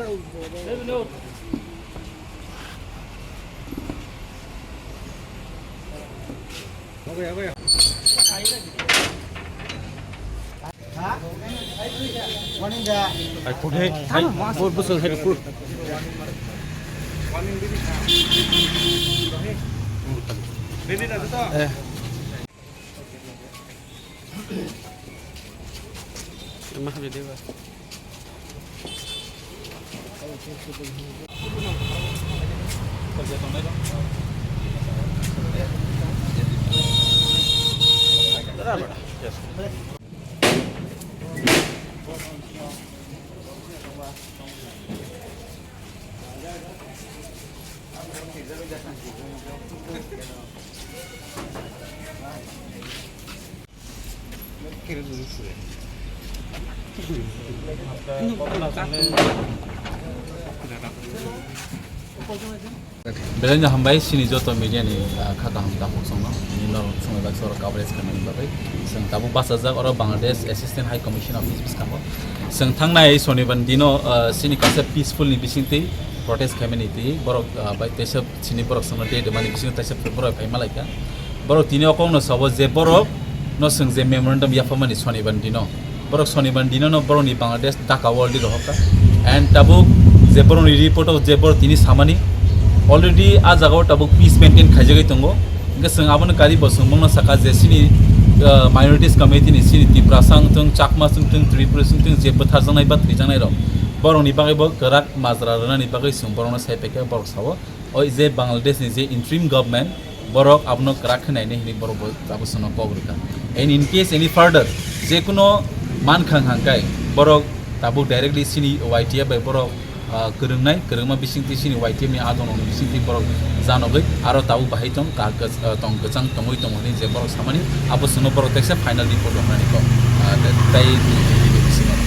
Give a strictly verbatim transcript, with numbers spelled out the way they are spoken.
Ai, put hai. Hai, put, put, hai, put. Eh. Emang beda, Pak. Belai no hambai chini joto media ni, ah, kha kaham takhuk songno, nini norok chwngno bai chwngno coverage khainani bagwi. Chwng tabuk bachajak oro Bangladesh Assistant High Commission Office bwskango. Chwng thangnai Sonibar ni dino, ah, chini kaisa peaceful ni bisingtwi protest khaimani twi borok, ah, bai teisa chini borok chwngno de de mani bisingo teisa borok phai malaikha. Borok tini o kokno sabo je borok no chwng je memorandum yapharmani Sonibar ni dino. Borok Sonibar ni dino no borok ni Bangladesh Dhaka o already rohorkha. And tabuk je borok ni report o je borok tini samani already a jaga o tabuk peace maintain khaijagwi tongo. Hingke chwng abono kari bo chwng bongno saka je chini, ah, minorities community ni chini Tiprasa wngthung, Chakma wngthung, Tripura wngthung je bwtharjaknai ba thwijaknai rok borok ni bagwi bo kwrak majra rwnani bagwi chwng borokno sai paikha borok sao. O je Bangladesh ni je interim government, borok abono kwrak khe nainai hinwi borok bo abo chwngno kok rwkha. And in case any further je kuno mankhang hangkai borok tabuk directly chini Y T F bai borok, ah, kwrwngnai, kwrwngma bisingtwi chini Y T F ni adongrokni bisingtwi borok janogwi aro tabuk bahai tong ka-, ka-, ah, tong kwchang tongwi tongo hinwi je borok samani abo chwngno borok teksa final report rwnani kok, ah, tei, tei, tei, tei, tei, tei,